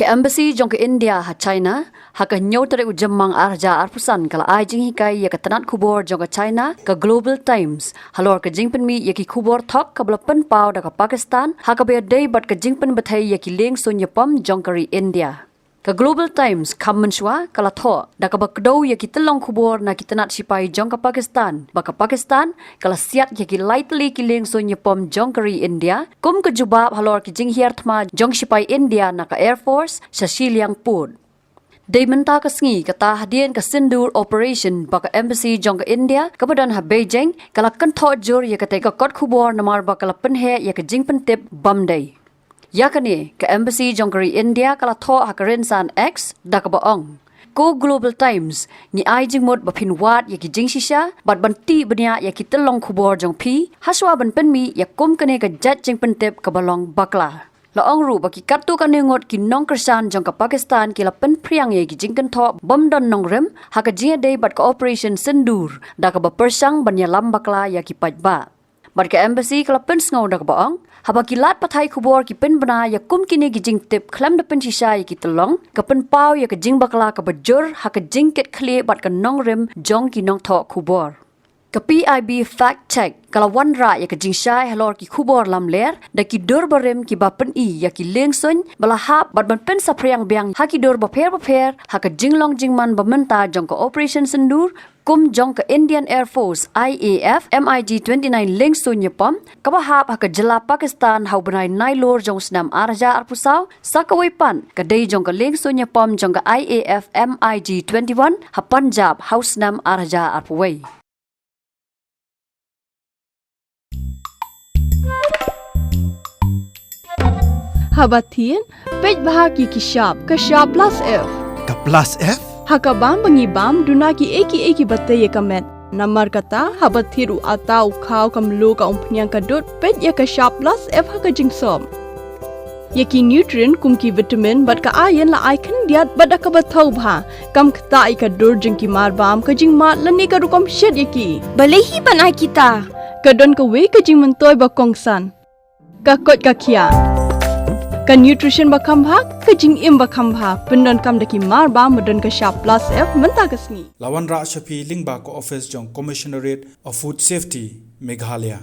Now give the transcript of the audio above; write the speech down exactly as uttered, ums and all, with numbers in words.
Embassy jong ka India ha China, ha ka hynñiew tarik u Jymmang ar hajar arphew san ka la ai jinghikai ïa ka tnat khubor jong ka China, ka Global Times, halor ka jingpynmih ïa ki khubor thok kaba la pynpaw da ka Pakistan, ha kaba ïadei bad ka jingpynbthei ïa ki lieng suiñ ïapom jong ka ri India. Ka Global Times kham mynshuwa ka la thoh da kaba kdew ïa ki tyllong khubor na ki tnat shipai jong ka Pakistan, ba ka Pakistan ka la siat ïa ki lai tylli ki lieng suiñ ïapom jong ka ri India kum ka jubab halor ki jinghiar thma jong shipai India na ka Air Force sha Shillong Port. Dei mynta ka sngi, kata hadien ka Sindoor Operation, ba ka Embassy jong ka India kaba don ha Beijing ka la kynthoh jur ïa katei ka kot khubor namar ba ka la pynheh ïa ka jingpyntip bym dei. Ïa kane, ka Embassy jong ka ri India ka la thoh ha ka rynsan X da kaba ong: Ko Global Times, ngi ai jingmut ba phin wad ïa ki jingshisha bad ban tih bniah ïa ki tyllong khubor jong phi hashwa ban pynmih ïa kum kane ka jait jingpyntip kaba long bakla. La ong ruh ba ki katto katne ngut ki nongkyrshan jong ka Pakistan ki la pynphriang ïa ki jingkynthoh bym don nongrim ha ka jingïadei bad ka Operation Sindoor da kaba pyrshang ban ïalam bakla ïa ki paidbah. Bad ka Embassy ka la pynsngew da kaba ong, haba ki lad pathai khubor ki pynbna ïa kum kine ki jingtip khlem da pynshisha ïa ki tyllong, ka pynpaw ïa ka jingbakla kaba jur ha ka jingkitkhlieh bad ka nongrim jong ki nongthoh khubor. Ka P I B Fact Check ka la wanrah ïa ka jingshai halor ki khubor lamler da ki dur barim kiba pyni ïa ki lieng suiñ ba la hap bad ban pynsaphriang biang ha ki dur bapher bapher ha ka jinglong jingman ba mynta jong ka Operation Sindoor, kum jong ka Indian Air Force I A F MiG twenty-nine lieng suiñ ïapom kaba hap ha ka jylla Pakistan ha u bnai Nailur jong u snem ar hajar arphew saw, sa kawei pat ka dei jong ka lieng suiñ ïapom jong ka I A F MiG twenty-one ha Punjab ha u snem ar hajar arphew wei. Haba thied, peit bha ki ki shap, ka shap plus F. Ka plus F? Ha ka bam ba ngi bam, duna kiei kiei kiba tei ïa ka met. Namar kata, haba thied u atta, u khaw, ka mluh, ka umphniang, ka dud, peit ïa ka shap plus F ha ka jingsop. Ïa ki nutrient kum ki vitamin bad ka iron la ai khyndiat bad da kaba thaw bha. Kam ktah ïa ka dur jong ki marbam, ka jingmad lane ka rukom shet ïa ki. Balei hi ban ai kita? Ka don kawei ka jingmyntoi ba kongsan. Ka koit ka khiah. Ka nutrition ba kham bha, ka jingim ba kham bha. Pyndonkam da ki marbam ba don ka shap plus F mynta ka sngi. La wanrah sha phi lyngba ka office jong Commissionerate of Food Safety, Meghalaya.